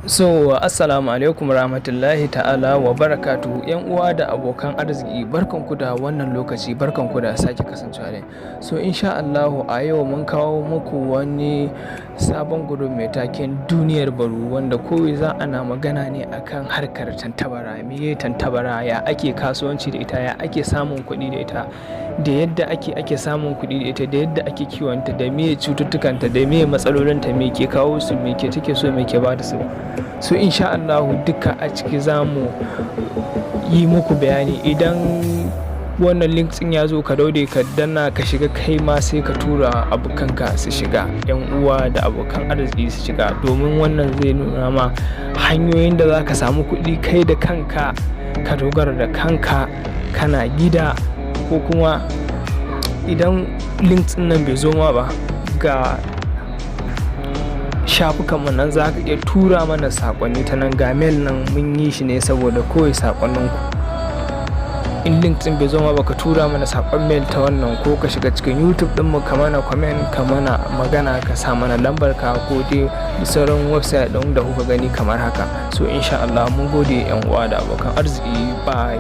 So, assalamu alaikum rahmatullahi ta'ala wa barakatuhu, yan uwa da abokan arziki, barkanku da wannan lokaci, barkanku da sake kasancewa ne. So insha Allahu a yau mun kawo muku wani sabon group mai taken Duniyar Baru, wanda kowai za ana magana ne akan harkar tantabara. Meye tantabara? Ya ake kasuwanci da ita? Ya ake samun kuɗi da ita? Da yadda ake samun kuɗi da ita, da yadda ake kiwonta, da meye cututtukanta, da meye matsalolinta, me ke kawo su, me ke take so, me ke ba da su. So insha Allahu duka a ciki za mu yi muku bayani. Idan wannan link ɗin ya zo, ka daure ka danna ka shiga, kai ma sai ka tura abokanka su shiga, yan uwa da abokan arziki su shiga, domin wannan zai nuna ma hanyoyin da za ka samu kuɗi kai da kanka, ka dogara da kanka kana gida. Ko kuma idan link ɗin nan bai zo ma ba, ga shafukanmu nan, za ka iya tura mana saƙonni ta nan. Ga mail nan, mun yi shi ne saboda kawai saƙonninku. In link ɗin bai zo ma ba, ka tura mana saƙon mail ta wannan, ko ka shiga cikin YouTube ɗinmu ka mana comment, ka mana magana, ka sa mana lambar ka, ko dai sauran website ɗin da kuka gani kamar haka. So insha Allah mun gode, yan uwa da abokan arziki. Bye.